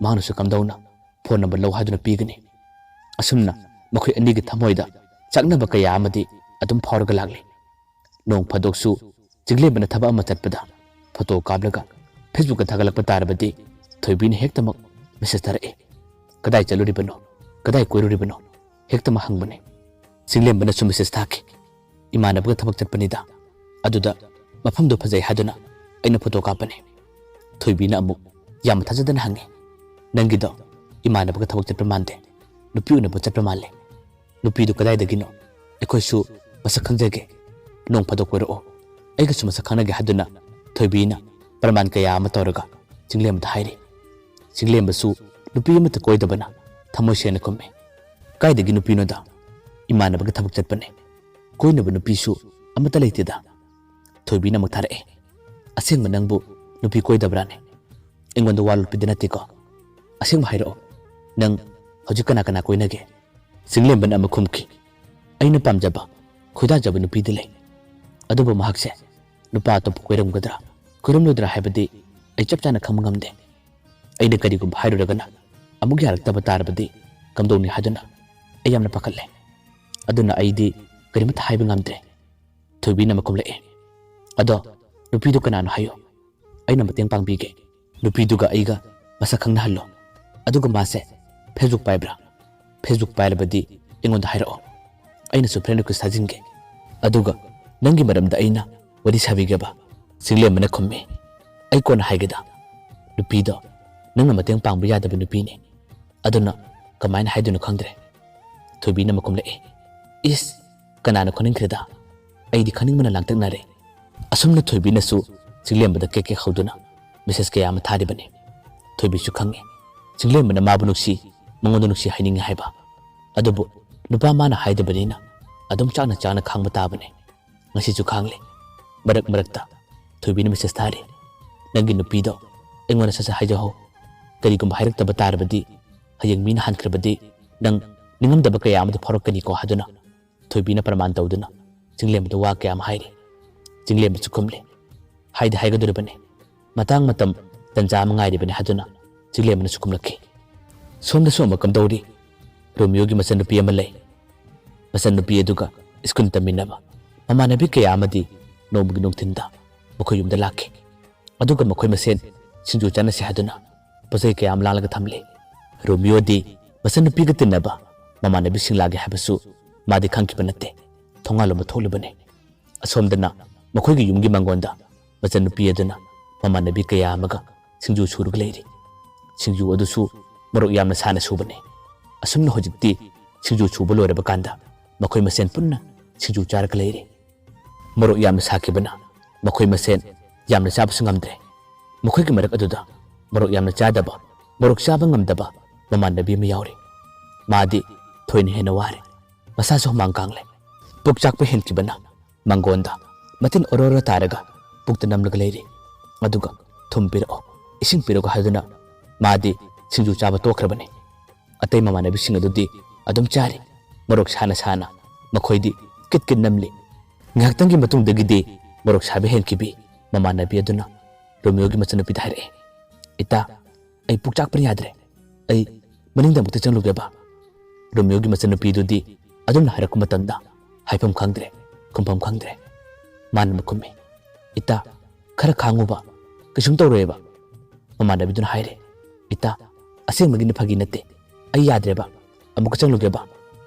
ꯃꯍꯥꯛꯅꯁꯨ ꯀꯝꯗꯧꯅ ꯐꯣꯟ ꯅꯝꯕꯔ ꯂꯧ ꯍꯥꯏꯗꯨꯅ ꯄꯤꯒꯅꯤ? ꯑꯁꯨꯝꯅ ꯃꯈꯣꯏ ꯑꯅꯤꯒꯤ ꯊꯃꯣꯏꯗ ꯆꯥꯛꯅꯕ ꯀꯌꯥ ꯑꯃꯗꯤ ꯑꯗꯨꯝ ꯐꯥꯎꯔꯒ ꯂꯥꯛꯂꯤ꯫ ꯅꯣꯡ ꯐꯥꯗꯣꯛꯁꯨ ꯆꯤꯡꯂꯦꯝꯕꯅ ꯊꯕꯛ ꯑꯃ ꯆꯠꯄꯗ ꯐꯣꯇꯣ ꯀꯥꯞꯂꯒ ꯐꯦꯁꯕꯨꯛꯇ ꯊꯥꯒꯠꯂꯛꯄ ꯇꯥꯔꯕꯗꯤ ꯊꯣꯏꯕꯤꯅ ꯍꯦꯛꯇꯃꯛ ꯃꯦꯁꯦꯖ ꯊꯥꯔꯛꯏ꯫ "ꯀꯗꯥꯏ ꯆꯠꯂꯨꯔꯤꯕꯅꯣ? ꯀꯗꯥꯏ ꯀꯣꯏꯔꯨꯔꯤꯕꯅꯣ?" ꯍꯦꯛꯇꯃꯛ ꯍꯪꯕꯅꯤ꯫ ꯆꯤꯡꯂꯦꯝꯕꯅꯁꯨ ꯃꯦꯁꯦꯖ ꯊꯥꯈꯤ, "ꯏꯃꯥꯟꯅꯕꯒ ꯊꯕꯛ ꯆꯠꯄꯅꯤꯗ꯫ ꯑꯗꯨꯗ ꯃꯐꯝꯗꯣ ꯐꯖꯩ ꯍꯥꯏꯗꯨꯅ ꯑꯩꯅ ꯐꯣꯇꯣ ꯀꯥꯞꯄꯅꯤ꯫" ꯊꯣꯏꯕꯤꯅ ꯑꯃꯨꯛ ꯌꯥꯝꯅ ꯊꯥꯖꯗꯅ ꯍꯪꯉꯤ, "ꯅꯪꯒꯤꯗꯣ ꯏꯃꯥꯟꯅꯕꯒ ꯊꯕꯛ ꯆꯠꯄ ꯃꯥꯟꯗꯦ, ꯅꯨꯄꯤ ꯎꯅꯕ ꯆꯠꯄ ꯃꯥꯜꯂꯦ꯫ ꯅꯨꯄꯤꯗꯨ ꯀꯗꯥꯏꯗꯒꯤꯅꯣ? ꯑꯩꯈꯣꯏꯁꯨ ꯃꯁꯛ ꯈꯪꯖꯒꯦ꯫ ꯅꯣꯡ ꯐꯥꯗꯣꯛ ꯀꯣꯏꯔꯛꯑꯣ, ꯑꯩꯒꯁꯨ ꯃꯁꯛ ꯈꯪꯅꯒꯦ" ꯍꯥꯏꯗꯨꯅ ꯊꯣꯏꯕꯤꯅ ꯄ꯭ꯔꯃꯥꯟ ꯀꯌꯥ ꯑꯃ ꯇꯧꯔꯒ ꯆꯤꯡꯂꯦꯝꯕꯗ ꯍꯥꯏꯔꯤ꯫ ꯆꯤꯡꯂꯦꯝꯕꯁꯨ ꯅꯨꯄꯤ ꯑꯃꯠꯇ ꯀꯣꯏꯗꯕꯅ ꯊꯃꯣꯏ ꯁꯦꯡꯅ ꯈꯨꯝꯃꯤ, "ꯀꯥꯏꯗꯒꯤ ꯅꯨꯄꯤꯅꯣꯗ? ꯏꯃꯥꯟꯅꯕꯒ ꯊꯕꯛ ꯆꯠꯄꯅꯦ꯫ ꯀꯣꯏꯅꯕ ꯅꯨꯄꯤꯁꯨ ꯑꯃꯠꯇ ꯂꯩꯇꯦꯗ꯫" ꯊꯣꯏꯕꯤꯅ ꯑꯃꯨꯛ ꯊꯥꯔꯛꯑꯦ, "ꯑꯁꯦꯡꯕ ꯅꯪꯕꯨ ꯅꯨꯄꯤ ꯀꯣꯏꯗꯕ꯭ꯔꯥꯅꯦ? ꯑꯩꯉꯣꯟꯗ ꯋꯥ ꯂꯣꯠꯄꯤꯗ ꯅꯠꯇꯦꯀꯣ? ꯑꯁꯦꯡꯕ ꯍꯥꯏꯔꯛꯑꯣ, ꯅꯪ ꯍꯧꯖꯤꯛ ꯀꯅꯥ ꯀꯅꯥ ꯀꯣꯏꯅꯒꯦ?" ꯆꯤꯡꯂꯦꯝꯕꯅ ꯑꯃꯨꯛ ꯈꯨꯝꯈꯤ, "ꯑꯩꯅ ꯄꯥꯝꯖꯕ, ꯈꯣꯏꯗꯥꯖꯕ ꯅꯨꯄꯤꯗꯤ ꯂꯩ꯫ ꯑꯗꯨꯕꯨ ꯃꯍꯥꯛꯁꯦ ꯅꯨꯄꯥ ꯑꯇꯣꯞꯄ ꯀꯣꯏꯔꯝꯒꯗ꯭ꯔꯥ, ꯀꯣꯏꯔꯝꯂꯣꯏꯗ꯭ꯔꯥ ꯍꯥꯏꯕꯗꯤ ꯑꯩ ꯆꯞ ꯆꯥꯅ ꯈꯪꯕ ꯉꯝꯗꯦ꯫ ꯑꯩꯅ ꯀꯔꯤꯒꯨꯝꯕ ꯍꯥꯏꯔꯨꯔꯒꯅ ꯑꯃꯨꯛ ꯌꯥꯔꯛꯇꯕ ꯇꯥꯔꯕꯗꯤ ꯀꯝꯗꯧꯅꯤ ꯍꯥꯏꯗꯨꯅ ꯑꯩ ꯌꯥꯝꯅ ꯄꯥꯈꯠꯂꯦ꯫ ꯑꯗꯨꯅ ꯑꯩꯗꯤ ꯀꯔꯤꯃꯠꯇ ꯍꯥꯏꯕ ꯉꯝꯗ꯭ꯔꯦ꯫" ꯊꯣꯏꯕꯤꯅ ꯑꯃꯨꯛ ꯈꯨꯝꯂꯛꯑꯦ, "ꯑꯗꯣ ꯅꯨꯄꯤꯗꯨ ꯀꯅꯥꯅꯣ ꯍꯥꯏꯌꯨ, ꯑꯩꯅ ꯃꯇꯦꯡ ꯄꯥꯡꯕꯤꯒꯦ꯫ ꯅꯨꯄꯤꯗꯨꯒ ꯑꯩꯒ ꯃꯁꯛ ꯈꯪꯅꯍꯜꯂꯣ꯫ ꯑꯗꯨꯒ ꯃꯥꯁꯦ ꯐꯦꯁꯕꯨꯛ ꯄꯥꯏꯕ꯭ꯔꯥ? ꯐꯦꯁꯕꯨꯛ ꯄꯥꯏꯔꯕꯗꯤ ꯑꯩꯉꯣꯟꯗ ꯍꯥꯏꯔꯛꯑꯣ, ꯑꯩꯅꯁꯨ ꯐ꯭ꯔꯦꯟ ꯔꯤꯀ꯭ꯋꯦꯁ ꯊꯥꯖꯤꯟꯒꯦ꯫ ꯑꯗꯨꯒ ꯅꯪꯒꯤ ꯃꯔꯝꯗ ꯑꯩꯅ ꯋꯥꯔꯤ ꯁꯥꯕꯤꯒꯦꯕ꯫" ꯆꯤꯡꯂꯦꯝꯕꯅ ꯈꯨꯝꯃꯤ, "ꯑꯩ ꯀꯣꯟꯅ ꯍꯥꯏꯒꯦꯗ꯫ ꯅꯨꯄꯤꯗꯣ ꯅꯪꯅ ꯃꯇꯦꯡ ꯄꯥꯡꯕ ꯌꯥꯗꯕ ꯅꯨꯄꯤꯅꯤ꯫ ꯑꯗꯨꯅ ꯀꯃꯥꯏꯅ ꯍꯥꯏꯗꯣꯏꯅꯣ ꯈꯪꯗ꯭ꯔꯦ꯫" ꯊꯣꯏꯕꯤꯅ ꯑꯃꯨꯛ ꯈꯨꯝꯂꯛꯑꯦ, "ꯏꯁ, ꯀꯅꯥꯅ ꯈꯪꯅꯤꯡꯈ꯭ꯔꯦꯗ? ꯑꯩꯗꯤ ꯈꯪꯅꯤꯡꯕꯅ ꯂꯥꯡꯇꯛꯅꯔꯦ꯫" ꯑꯁꯨꯝꯅ ꯊꯣꯏꯕꯤꯅꯁꯨ ꯆꯤꯡꯂꯦꯝꯕꯗ ꯀꯦꯛ ꯀꯦꯛ ꯍꯧꯗꯨꯅ ꯃꯦꯁꯦꯖ ꯀꯌꯥ ꯑꯃ ꯊꯥꯔꯤꯕꯅꯤ꯫ ꯊꯣꯏꯕꯤꯁꯨ ꯈꯪꯉꯤ, ꯆꯤꯡꯂꯦꯝꯕꯅ ꯃꯥꯕꯨ ꯅꯨꯡꯁꯤ, ꯃꯉꯣꯟꯗ ꯅꯨꯡꯁꯤ ꯍꯥꯏꯅꯤꯡꯉꯤ ꯍꯥꯏꯕ꯫ ꯑꯗꯨꯕꯨ ꯅꯨꯄꯥ ꯃꯥꯅ ꯍꯥꯏꯗꯕꯅꯤꯅ ꯑꯗꯨꯝ ꯆꯥꯛꯅ ꯆꯥꯛꯅ ꯈꯥꯡꯕ ꯇꯥꯕꯅꯤ꯫ ꯉꯁꯤꯁꯨ ꯈꯥꯡꯂꯤ꯫ ꯃꯔꯛ ꯃꯔꯛꯇ ꯊꯣꯏꯕꯤꯅ ꯃꯦꯁꯦꯖ ꯊꯥꯔꯤ꯫ "ꯅꯪꯒꯤ ꯅꯨꯄꯤꯗꯣ ꯑꯩꯉꯣꯟꯗ ꯁꯠ ꯁꯠ ꯍꯥꯏꯖꯍꯧ꯫ ꯀꯔꯤꯒꯨꯝꯕ ꯍꯥꯏꯔꯛꯇꯕ ꯇꯥꯔꯕꯗꯤ, ꯍꯌꯦꯡ ꯃꯤꯅ ꯍꯟꯈ꯭ꯔꯕꯗꯤ ꯅꯪ ꯅꯤꯡꯉꯝꯗꯕ ꯀꯌꯥ ꯑꯃꯗꯤ ꯐꯥꯎꯔꯛꯀꯅꯤꯀꯣ" ꯍꯥꯏꯗꯨꯅ ꯊꯣꯏꯕꯤꯅ ꯄ꯭ꯔꯃꯥꯟ ꯇꯧꯗꯨꯅ ꯆꯤꯡꯂꯦꯝꯕꯗ ꯋꯥ ꯀꯌꯥ ꯑꯃ ꯍꯥꯏꯔꯤ꯫ ꯆꯤꯡꯂꯦꯝꯕꯁꯨ ꯈꯨꯝꯂꯤ꯫ "ꯍꯥꯏꯗꯤ ꯍꯥꯏꯒꯗꯧꯔꯤꯕꯅꯤ, ꯃꯇꯥꯡ ꯃꯇꯝ ꯇꯟꯖꯥ ꯑꯃ ꯉꯥꯏꯔꯤꯕꯅꯤ" ꯍꯥꯏꯗꯨꯅ ꯆꯤꯡꯂꯦꯝꯕꯅꯁꯨ ꯈꯨꯝꯂꯛꯈꯤ꯫ ꯁꯣꯝꯗꯁꯨ ꯑꯃ ꯀꯝꯗꯧꯔꯤ? ꯔꯣꯃꯤꯌꯣꯒꯤ ꯃꯆꯟꯅꯨꯄꯤ ꯑꯃ ꯂꯩ꯫ ꯃꯆꯟꯅꯨꯄꯤ ꯑꯗꯨꯒ ꯁ꯭ꯀꯨꯜ ꯇꯝꯃꯤꯟꯅꯕ ꯃꯃꯥꯟꯅꯕꯤ ꯀꯌꯥ ꯑꯃꯗꯤ ꯅꯣꯡꯃꯒꯤ ꯅꯨꯡꯊꯤꯟꯗ ꯃꯈꯣꯏ ꯌꯨꯝꯗ ꯂꯥꯛꯈꯤ꯫ ꯑꯗꯨꯒ ꯃꯈꯣꯏ ꯃꯁꯦꯟ ꯁꯤꯡꯖꯨ ꯆꯥꯅꯁꯤ ꯍꯥꯏꯗꯨꯅ ꯄꯣꯠ ꯆꯩ ꯀꯌꯥ ꯑꯃ ꯂꯥꯡꯂꯒ ꯊꯝꯂꯤ꯫ ꯔꯣꯃꯤꯌꯣꯗꯤ ꯃꯆꯟꯅꯨꯄꯤꯒ ꯇꯤꯟꯅꯕ ꯃꯃꯥꯟꯅꯕꯤꯁꯤꯡ ꯂꯥꯛꯂꯦ ꯍꯥꯏꯕꯁꯨ ꯃꯥꯗꯤ ꯈꯪꯈꯤꯕ ꯅꯠꯇꯦ꯫ ꯊꯣꯡꯒꯥꯜꯂꯣꯝꯗ ꯊꯣꯛꯂꯤꯕꯅꯤ꯫ ꯑꯁꯣꯝꯗꯅ ꯃꯈꯣꯏꯒꯤ ꯌꯨꯝꯒꯤ ꯃꯥꯡꯒꯣꯟꯗ ꯃꯆꯟꯅꯨꯄꯤ ꯑꯗꯨꯅ ꯃꯃꯥꯟꯅꯕꯤ ꯀꯌꯥ ꯑꯃꯒ ꯁꯤꯡꯖꯨ ꯁꯨꯔꯒ ꯂꯩꯔꯤ꯫ ꯁꯤꯡꯖꯨ ꯑꯗꯨꯁꯨ ꯃꯣꯔꯣꯛ ꯌꯥꯝꯅ ꯁꯥꯅ ꯁꯨꯕꯅꯤ꯫ ꯑꯁꯨꯝꯅ ꯍꯧꯖꯤꯛꯇꯤ ꯁꯤꯡꯖꯨ ꯁꯨꯕ ꯂꯣꯏꯔꯕ ꯀꯥꯟꯗ ꯃꯈꯣꯏ ꯃꯁꯦꯟ ꯄꯨꯟꯅ ꯁꯤꯡꯖꯨ ꯆꯥꯔꯒ ꯂꯩꯔꯤ꯫ ꯃꯣꯔꯣꯛ ꯌꯥꯝꯅ ꯁꯥꯈꯤꯕꯅ ꯃꯈꯣꯏ ꯃꯁꯦꯟ ꯌꯥꯝꯅ ꯆꯥꯕꯁꯨ ꯉꯝꯗ꯭ꯔꯦ꯫ ꯃꯈꯣꯏꯒꯤ ꯃꯔꯛ ꯑꯗꯨꯗ ꯃꯣꯔꯣꯛ ꯌꯥꯝꯅ ꯆꯥꯗꯕ, ꯃꯣꯔꯣꯛ ꯆꯥꯕ ꯉꯝꯗꯕ ꯃꯃꯥꯟꯅꯕꯤ ꯑꯃ ꯌꯥꯎꯔꯤ꯫ ꯃꯥꯗꯤ ꯊꯣꯏꯅ ꯍꯦꯟꯅ ꯋꯥꯔꯦ꯫ ꯃꯁꯥꯁꯨ ꯍꯨꯃꯥꯡ ꯀꯥꯡꯂꯦ꯫ ꯄꯨꯛ ꯆꯥꯛꯄ ꯍꯦꯟꯈꯤꯕꯅ ꯃꯥꯡꯒꯣꯟꯗ ꯃꯇꯤꯟ ꯑꯣꯔꯣ ꯑꯣꯔꯣ ꯇꯥꯔꯒ ꯄꯨꯛꯇ ꯅꯝꯂꯒ ꯂꯩꯔꯤ꯫ ꯑꯗꯨꯒ "ꯊꯨꯝ ꯄꯤꯔꯛꯑꯣ, ꯏꯁꯤꯡ ꯄꯤꯔꯛꯑꯣ" ꯍꯥꯏꯗꯨꯅ ꯃꯥꯗꯤ ꯁꯤꯡꯖꯨ ꯆꯥꯕ ꯇꯣꯛꯈ꯭ꯔꯕꯅꯤ꯫ ꯑꯇꯩ ꯃꯃꯥꯟꯅꯕꯤꯁꯤꯡ ꯑꯗꯨꯗꯤ ꯑꯗꯨꯝ ꯆꯥꯔꯤ꯫ ꯃꯣꯔꯣꯛ ꯁꯥꯅ ꯁꯥꯅ ꯃꯈꯣꯏꯗꯤ ꯀꯤꯠ ꯀꯤꯠ ꯅꯝꯂꯤ꯫ ꯉꯥꯏꯍꯥꯛꯇꯪꯒꯤ ꯃꯇꯨꯡꯗꯒꯤꯗꯤ ꯃꯣꯔꯣꯛ ꯁꯥꯕ ꯍꯦꯟꯈꯤꯕꯤ ꯃꯃꯥꯟꯅꯕꯤ ꯑꯗꯨꯅ ꯔꯣꯃꯤꯌꯣꯒꯤ ꯃꯆꯟꯅꯨꯄꯤꯗ ꯍꯥꯏꯔꯛꯑꯦ, "ꯏꯇꯥ, ꯑꯩ ꯄꯨꯛ ꯆꯥꯛꯄꯅ ꯌꯥꯗ꯭ꯔꯦ꯫ ꯑꯩ ꯃꯅꯤꯡꯗ ꯑꯃꯨꯛꯇ ꯆꯪꯂꯨꯒꯦꯕ?" ꯔꯣꯃꯤꯌꯣꯒꯤ ꯃꯆꯟꯅꯨꯄꯤꯗꯨꯗꯤ ꯑꯗꯨꯝꯅ ꯍꯥꯏꯔꯛꯄ ꯃꯇꯝꯗ ꯍꯥꯏꯐꯝ ꯈꯪꯗ꯭ꯔꯦ, ꯈꯨꯝꯐꯝ ꯈꯪꯗ꯭ꯔꯦ꯫ ꯃꯥꯅ ꯈꯨꯝꯃꯤ, "ꯏꯇꯥ, ꯈꯔ ꯈꯥꯡꯉꯨꯕ, ꯀꯩꯁꯨꯝ ꯇꯧꯔꯣꯏꯕ"꯫ ꯃꯃꯥꯟꯅꯕꯤꯗꯨꯅ ꯍꯥꯏꯔꯦ, "ꯏꯇꯥ, ꯑꯁꯦꯡꯕꯒꯤꯅꯤ, ꯐꯥꯒꯤ ꯅꯠꯇꯦ꯫ ꯑꯩ ꯌꯥꯗ꯭ꯔꯦꯕ, ꯑꯃꯨꯛꯀ ꯆꯪꯂꯨꯒꯦꯕ"꯫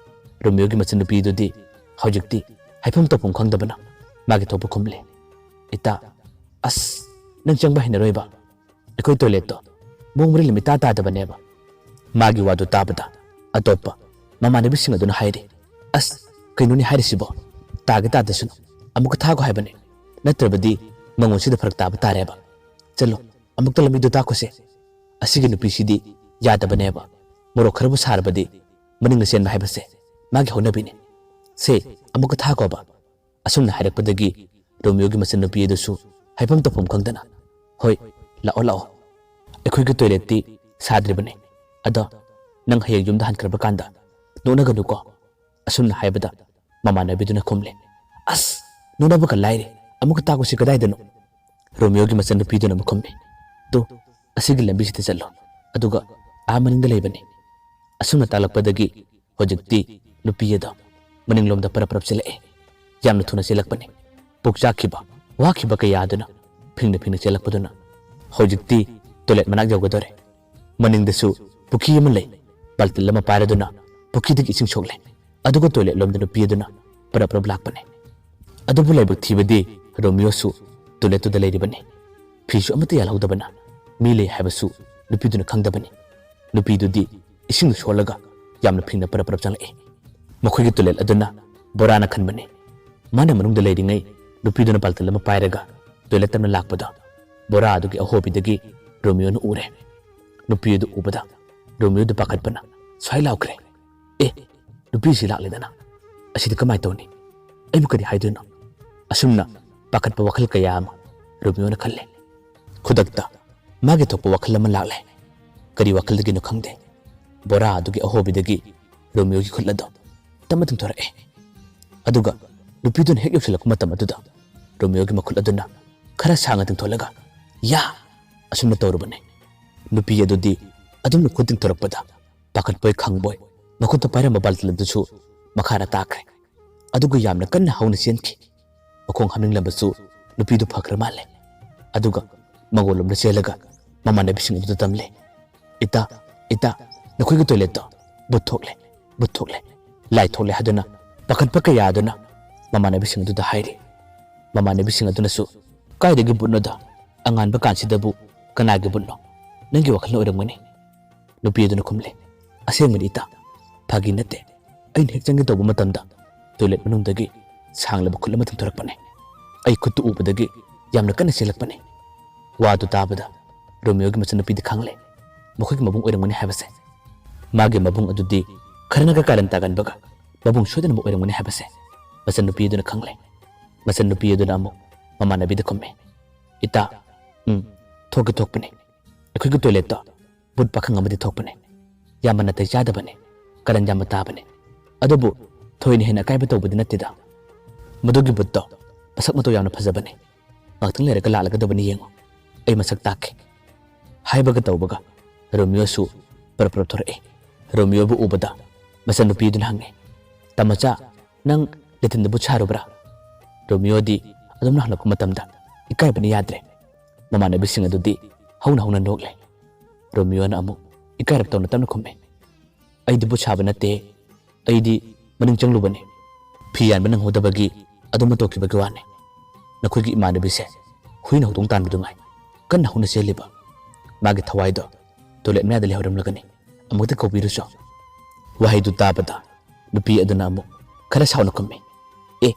ꯔꯣꯃꯤꯌꯣꯒꯤ ꯃꯆꯟꯅꯨꯄꯤꯗꯨꯗꯤ ꯍꯧꯖꯤꯛꯇꯤ ꯍꯥꯏꯐꯝ ꯇꯧꯐꯝ ꯈꯪꯗꯕꯅ ꯃꯥꯒꯤ ꯊꯣꯛꯄ ꯈꯨꯝꯂꯦ, "ꯏꯇꯥ, ꯑꯁ, ꯅꯪ ꯆꯪꯕ ꯍꯩꯅꯔꯣꯏꯕ꯫ ꯑꯩꯈꯣꯏ ꯇꯣꯏꯂꯦꯠꯇꯣ ꯃꯑꯣꯡ ꯃꯔꯤꯜ ꯑꯃ ꯏꯇꯥ ꯇꯥꯗꯕꯅꯦꯕ"꯫ ꯃꯥꯒꯤ ꯋꯥꯗꯨ ꯇꯥꯕꯗ ꯑꯇꯣꯞꯄ ꯃꯃꯥꯟꯅꯕꯤꯁꯤꯡ ꯑꯗꯨꯅ ꯍꯥꯏꯔꯤ, "ꯑꯁ, ꯀꯩꯅꯣꯅꯦ ꯍꯥꯏꯔꯤꯁꯤꯕꯣ? ꯇꯥꯒꯦ ꯇꯥꯗꯁꯅꯨ, ꯑꯃꯨꯛꯀ ꯊꯥꯈꯣ ꯍꯥꯏꯕꯅꯦ, ꯅꯠꯇ꯭ꯔꯕꯗꯤ ꯃꯉꯣꯟꯁꯤꯗ ꯐꯔꯛ ꯇꯥꯕ ꯇꯥꯔꯦꯕ꯫ ꯆꯠꯂꯣ, ꯑꯃꯨꯛꯇ ꯂꯝꯕꯤꯗꯣ ꯇꯥꯛꯈꯣꯁꯦ꯫ ꯑꯁꯤꯒꯤ ꯅꯨꯄꯤꯁꯤꯗꯤ ꯌꯥꯗꯕꯅꯦꯕ꯫ ꯃꯣꯔꯣꯛ ꯈꯔꯕꯨ ꯁꯥꯔꯕꯗꯤ ꯃꯅꯤꯡꯗ ꯆꯦꯟꯕ ꯍꯥꯏꯕꯁꯦ ꯃꯥꯒꯤ ꯍꯧꯅꯕꯤꯅꯤ꯫ ꯁꯦ, ꯑꯃꯨꯛꯀ ꯊꯥꯈꯣꯕ"꯫ ꯑꯁꯨꯝꯅ ꯍꯥꯏꯔꯛꯄꯗꯒꯤ ꯔꯣꯃꯤꯌꯣꯒꯤ ꯃꯆꯟꯅꯨꯄꯤ ꯑꯗꯨꯁꯨ ꯍꯥꯏꯐꯝ ꯇꯧꯐꯝ ꯈꯪꯗꯅ, "ꯍꯣꯏ, ꯂꯥꯛꯑꯣ, ꯂꯥꯛꯑꯣ꯫ ꯑꯩꯈꯣꯏꯒꯤ ꯇꯣꯏꯂꯦꯠꯇꯤ ꯁꯥꯗ꯭ꯔꯤꯕꯅꯤ꯫ ꯑꯗꯣ ꯅꯪ ꯍꯌꯦꯡ ꯌꯨꯝꯗ ꯍꯟꯈ꯭ꯔꯕ ꯀꯥꯟꯗ ꯅꯣꯛꯅꯒꯅꯨꯀꯣ," ꯑꯁꯨꯝꯅ ꯍꯥꯏꯕꯗ ꯃꯃꯥꯟꯅꯕꯤꯗꯨꯅ ꯈꯨꯝꯂꯦ, "ꯑꯁ, ꯅꯣꯛꯅꯕꯒ ꯂꯥꯏꯔꯤ, ꯑꯃꯨꯛꯀ ꯇꯥꯛꯎꯁꯤ, ꯀꯗꯥꯏꯗꯅꯣ?" ꯔꯣꯃꯤꯌꯣꯒꯤ ꯃꯆꯟꯅꯨꯄꯤꯗꯨꯅ ꯑꯃꯨꯛ ꯈꯨꯝꯃꯤ, "ꯇꯨ, ꯑꯁꯤꯒꯤ ꯂꯝꯕꯤꯁꯤꯗ ꯆꯠꯂꯣ, ꯑꯗꯨꯒ ꯑꯥ ꯃꯅꯤꯡꯗ ꯂꯩꯕꯅꯤ꯫" ꯑꯁꯨꯝꯅ ꯇꯥꯛꯂꯛꯄꯗꯒꯤ ꯍꯧꯖꯤꯛꯇꯤ ꯅꯨꯄꯤ ꯑꯗꯣ ꯃꯅꯤꯡꯂꯣꯝꯗ ꯄꯔꯞ ꯄꯔꯞ ꯆꯦꯜꯂꯛꯑꯦ꯫ ꯌꯥꯝꯅ ꯊꯨꯅ ꯆꯦꯜꯂꯛꯄꯅꯤ꯫ ꯄꯨꯛ ꯆꯥꯛꯈꯤꯕ, ꯋꯥꯈꯤꯕ ꯀꯌꯥ ꯑꯗꯨꯅ ꯐꯤꯡꯅ ꯐꯤꯡꯅ ꯆꯦꯜꯂꯛꯄꯗꯨꯅ ꯍꯧꯖꯤꯛꯇꯤ ꯇꯣꯏꯂꯦꯠ ꯃꯅꯥꯛ ꯌꯧꯒꯗꯧꯔꯦ꯫ ꯃꯅꯤꯡꯗꯁꯨ ꯄꯨꯈ꯭ꯔꯤ ꯑꯃ ꯂꯩ꯫ ꯕꯥꯜꯇꯤꯟ ꯑꯃ ꯄꯥꯏꯔꯗꯨꯅ ꯄꯨꯈ꯭ꯔꯤꯗꯒꯤ ꯏꯁꯤꯡ ꯁꯣꯛꯂꯦ꯫ ꯑꯗꯨꯒ ꯇꯣꯏꯂꯦꯠ ꯂꯣꯝꯗ ꯅꯨꯄꯤ ꯑꯗꯨꯅ ꯄꯔꯞ ꯄꯔꯞ ꯂꯥꯛꯄꯅꯦ꯫ ꯑꯗꯨꯕꯨ ꯂꯥꯏꯕꯛ ꯊꯤꯕꯗꯤ ꯔꯣꯃꯤꯌꯣꯁꯨ ꯇꯣꯏꯂꯦꯠꯇꯨꯗ ꯂꯩꯔꯤꯕꯅꯤ꯫ ꯐꯤꯁꯨ ꯑꯃꯠꯇ ꯌꯥꯜꯍꯧꯗꯕꯅ ꯃꯤ ꯂꯩ ꯍꯥꯏꯕꯁꯨ ꯅꯨꯄꯤꯗꯨꯅ ꯈꯪꯗꯕꯅꯤ꯫ ꯅꯨꯄꯤꯗꯨꯗꯤ ꯏꯁꯤꯡꯗꯨ ꯁꯣꯜꯂꯒ ꯌꯥꯝꯅ ꯐꯤꯡꯅ ꯄꯔꯞ ꯄꯔꯞ ꯆꯪꯂꯛꯏ꯫ ꯃꯈꯣꯏꯒꯤ ꯇꯣꯏꯂꯦꯠ ꯑꯗꯨꯅ ꯕꯣꯔꯥꯅ ꯈꯟꯕꯅꯤ꯫ ꯃꯥꯅ ꯃꯅꯨꯡꯗ ꯂꯩꯔꯤꯉꯩ ꯅꯨꯄꯤꯗꯨꯅ ꯕꯥꯜꯇꯤꯟ ꯑꯃ ꯄꯥꯏꯔꯒ ꯇꯣꯏꯂꯦꯠ ꯇꯝꯅ ꯂꯥꯛꯄꯗ ꯕꯣꯔꯥ ꯑꯗꯨꯒꯤ ꯑꯍꯣꯕꯤꯗꯒꯤ ꯔꯣꯃꯤꯌꯣꯅ ꯎꯔꯦ꯫ ꯅꯨꯄꯤ ꯑꯗꯨ ꯎꯕꯗ ꯔꯣꯃꯤꯌꯣꯗꯨ ꯄꯥꯈꯠꯄꯅ ꯁ꯭ꯋꯥꯏ ꯂꯥꯎꯈ꯭ꯔꯦ, "ꯑꯦ, ꯅꯨꯄꯤꯁꯤ ꯂꯥꯛꯂꯦꯗꯅ, ꯑꯁꯤꯗꯤ ꯀꯃꯥꯏꯅ ꯇꯧꯅꯤ? ꯑꯩꯕꯨ ꯀꯔꯤ ꯍꯥꯏꯗꯣꯏꯅꯣ?" ꯑꯁꯨꯝꯅ ꯄꯥꯈꯠꯄ ꯋꯥꯈꯜ ꯀꯌꯥ ꯑꯃ ꯔꯣꯃꯤꯌꯣꯅ ꯈꯜꯂꯦ꯫ ꯈꯨꯗꯛꯇ ꯃꯥꯒꯤ ꯊꯣꯛꯄ ꯋꯥꯈꯜ ꯑꯃ ꯂꯥꯛꯂꯦ꯫ ꯀꯔꯤ ꯋꯥꯈꯜꯗꯒꯤꯅꯣ ꯈꯪꯗꯦ, ꯕꯣꯔꯥ ꯑꯗꯨꯒꯤ ꯑꯍꯣꯕꯤꯗꯒꯤ ꯔꯣꯃꯤꯌꯣꯒꯤ ꯈꯨꯠ ꯑꯗꯨ ꯇꯞꯅ ꯇꯤꯡꯊꯣꯔꯛꯑꯦ꯫ ꯑꯗꯨꯒ ꯅꯨꯄꯤꯗꯨꯅ ꯍꯦꯛ ꯌꯧꯁꯤꯜꯂꯛꯄ ꯃꯇꯝ ꯑꯗꯨꯗ ꯔꯣꯃꯤꯌꯣꯒꯤ ꯃꯈꯨꯠ ꯑꯗꯨꯅ ꯈꯔ ꯁꯥꯡꯅ ꯇꯤꯡꯊꯣꯛꯂꯒ, "ꯌꯥ!" ꯑꯁꯨꯝꯅ ꯇꯧꯔꯨꯕꯅꯤ꯫ ꯅꯨꯄꯤ ꯑꯗꯨꯗꯤ ꯑꯗꯨꯝꯅ ꯈꯨꯠ ꯇꯤꯡꯊꯣꯔꯛꯄꯗ ꯄꯥꯈꯠꯄꯣꯏ ꯈꯪꯕꯣꯏ ꯃꯈꯨꯠꯇ ꯄꯥꯏꯔꯝꯕ ꯕꯥꯜꯇꯤꯟ ꯑꯗꯨꯁꯨ ꯃꯈꯥꯗ ꯇꯥꯈ꯭ꯔꯦ꯫ ꯑꯗꯨꯒ ꯌꯥꯝꯅ ꯀꯟꯅ ꯍꯧꯅ ꯆꯦꯟꯈꯤ꯫ ꯃꯈꯣꯡ ꯍꯥꯝꯅꯤꯡꯂꯕꯁꯨ ꯅꯨꯄꯤꯗꯨ ꯐꯈ꯭ꯔ ꯃꯥꯜꯂꯦ꯫ ꯑꯗꯨꯒ ꯃꯉꯣꯟꯂꯣꯝꯗ ꯆꯦꯜꯂꯒ ꯃꯃꯥꯟꯅꯕꯤꯁꯤꯡ ꯑꯗꯨꯗ ꯇꯝꯂꯦ, "ꯏꯇꯥ, ꯏꯇꯥ, ꯅꯈꯣꯏꯒꯤ ꯇꯣꯏꯂꯦꯠꯇꯣ ꯚꯨꯠ ꯊꯣꯛꯂꯦ, ꯚꯨꯠ ꯊꯣꯛꯂꯦ, ꯂꯥꯏ ꯊꯣꯛꯂꯦ" ꯍꯥꯏꯗꯨꯅ ꯄꯥꯈꯠꯄ ꯀꯌꯥ ꯑꯗꯨꯅ ꯃꯃꯥꯟꯅꯕꯤꯁꯤꯡ ꯑꯗꯨꯗ ꯍꯥꯏꯔꯤ꯫ ꯃꯃꯥꯟꯅꯕꯤꯁꯤꯡ ꯑꯗꯨꯅꯁꯨ, "ꯀꯥꯏꯗꯒꯤ ꯚꯨꯠꯅꯣꯗ? ꯑꯉꯥꯟꯕ ꯀꯥꯟꯁꯤꯗꯕꯨ ꯀꯅꯥꯒꯤ ꯚꯨꯠꯅꯣ? ꯅꯪꯒꯤ ꯋꯥꯈꯜꯅ ꯑꯣꯏꯔꯝꯒꯅꯤ꯫" ꯅꯨꯄꯤ ꯑꯗꯨꯅ ꯈꯨꯝꯂꯦ, "ꯑꯁꯦꯡꯕꯅꯤ ꯏꯇꯥ, ꯐꯥꯒꯤ ꯅꯠꯇꯦ꯫ ꯑꯩꯅ ꯍꯦꯛ ꯆꯪꯒꯦ ꯇꯧꯕ ꯃꯇꯝꯗ ꯇꯣꯏꯂꯦꯠ ꯃꯅꯨꯡꯗꯒꯤ ꯁꯥꯡꯂꯕ ꯈꯨꯠ ꯑꯃ ꯇꯤꯡꯊꯣꯔꯛꯄꯅꯦ꯫ ꯑꯩ ꯈꯨꯠꯇꯨ ꯎꯕꯗꯒꯤ ꯌꯥꯝꯅ ꯀꯟꯅ ꯆꯦꯜꯂꯛꯄꯅꯦ꯫" ꯋꯥꯗꯨ ꯇꯥꯕꯗ ꯔꯣꯃꯤꯌꯣꯒꯤ ꯃꯆꯟꯅꯨꯄꯤꯗꯤ ꯈꯪꯂꯦ, ꯃꯈꯣꯏꯒꯤ ꯃꯕꯨꯡ ꯑꯣꯏꯔꯝꯒꯅꯤ ꯍꯥꯏꯕꯁꯦ꯫ ꯃꯥꯒꯤ ꯃꯕꯨꯡ ꯑꯗꯨꯗꯤ ꯈꯔꯅꯒ ꯀꯥꯔꯟ ꯇꯥꯒꯟꯕꯒ ꯃꯕꯨꯡ ꯁꯣꯏꯗꯅꯃꯛ ꯑꯣꯏꯔꯝꯒꯅꯤ ꯍꯥꯏꯕꯁꯦ ꯃꯆꯟꯅꯨꯄꯤ ꯑꯗꯨꯅ ꯈꯪꯂꯦ꯫ ꯃꯆꯟꯅꯨꯄꯤ ꯑꯗꯨꯅ ꯑꯃꯨꯛ ꯃꯃꯥꯟꯅꯕꯤꯗ ꯈꯨꯝꯃꯤ, "ꯏꯇꯥ, ꯎꯝ, ꯊꯣꯛꯀꯦ ꯊꯣꯛꯄꯅꯤ꯫ ꯑꯩꯈꯣꯏꯒꯤ ꯇꯣꯏꯂꯦꯠꯇꯣ ꯚꯨꯠ ꯄꯥꯈꯪ ꯑꯃꯗꯤ ꯊꯣꯛꯄꯅꯤ꯫ ꯌꯥꯝꯅ ꯅꯥꯇꯩ ꯆꯥꯗꯕꯅꯤ, ꯀꯔꯟ ꯌꯥꯝꯅ ꯇꯥꯕꯅꯤ꯫ ꯑꯗꯨꯕꯨ ꯊꯣꯏꯅ ꯍꯦꯟꯅ ꯑꯀꯥꯏꯕ ꯇꯧꯕꯗꯤ ꯅꯠꯇꯦꯗ꯫ ꯃꯗꯨꯒꯤ ꯚꯨꯠꯇꯣ ꯃꯁꯛ ꯃꯇꯧ ꯌꯥꯝꯅ ꯐꯖꯕꯅꯤ꯫ ꯉꯥꯛꯇꯪ ꯂꯩꯔꯒ ꯂꯥꯛꯂꯒꯗꯕꯅꯤ, ꯌꯦꯡꯉꯨ꯫ ꯑꯩ ꯃꯁꯛ ꯇꯥꯛꯀꯦ" ꯍꯥꯏꯕꯒ ꯇꯧꯕꯒ ꯔꯣꯃꯤꯌꯣꯁꯨ ꯄꯔꯞ ꯄꯔꯞ ꯊꯣꯔꯛꯏ꯫ ꯔꯣꯃꯤꯌꯣꯕꯨ ꯎꯕꯗ ꯃꯆꯟꯅꯨꯄꯤꯗꯨꯅ ꯍꯪꯉꯤ, "ꯇꯃꯆꯥ, ꯅꯪ ꯂꯦꯇꯤꯟꯗ ꯚꯨꯠ ꯁꯥꯔꯨꯕ꯭ꯔꯥ?" ꯔꯣꯃꯤꯌꯣꯗꯤ ꯑꯗꯨꯝꯅ ꯍꯜꯂꯛꯄ ꯃꯇꯝꯗ ꯏꯀꯥꯏꯕꯅ ꯌꯥꯗ꯭ꯔꯦ꯫ ꯃꯃꯥꯟꯅꯕꯤꯁꯤꯡ ꯑꯗꯨꯗꯤ ꯍꯧꯅ ꯍꯧꯅ ꯅꯣꯛꯂꯦ꯫ ꯔꯣꯃꯤꯌꯣꯅ ꯑꯃꯨꯛ ꯏꯀꯥꯏꯔꯞ ꯇꯧꯅ ꯇꯞꯅ ꯈꯨꯝꯃꯤ, "ꯑꯩꯗꯤ ꯚꯨꯠ ꯁꯥꯕ ꯅꯠꯇꯦ꯫ ꯑꯩꯗꯤ ꯃꯅꯤꯡ ꯆꯪꯂꯨꯕꯅꯤ꯫ ꯐꯤ ꯌꯥꯟꯕ ꯅꯪꯍꯧꯗꯕꯒꯤ ꯑꯗꯨꯝ ꯇꯣꯛꯈꯤꯕꯒꯤ ꯋꯥꯅꯤ꯫ ꯅꯈꯣꯏꯒꯤ ꯏꯃꯥꯟꯅꯕꯤꯁꯦ ꯍꯨꯏꯅ ꯍꯧꯗꯣꯡ ꯇꯥꯟꯕꯗꯨ ꯉꯥꯏ ꯀꯟꯅ ꯍꯧꯅ ꯆꯦꯜꯂꯤꯕ꯫ ꯃꯥꯒꯤ ꯊꯋꯥꯏꯗꯣ ꯇꯣꯏꯂꯦꯠ ꯃꯌꯥꯗ ꯂꯩꯍꯧꯔꯝꯂꯒꯅꯤ꯫ ꯑꯃꯨꯛꯇ ꯀꯧꯕꯤꯔꯨꯆꯣ꯫" ꯋꯥꯍꯩꯗꯨ ꯇꯥꯕꯗ ꯅꯨꯄꯤ ꯑꯗꯨꯅ ꯑꯃꯨꯛ ꯈꯔ ꯁꯥꯎꯅ ꯈꯨꯝꯃꯤ, "ꯑꯦ,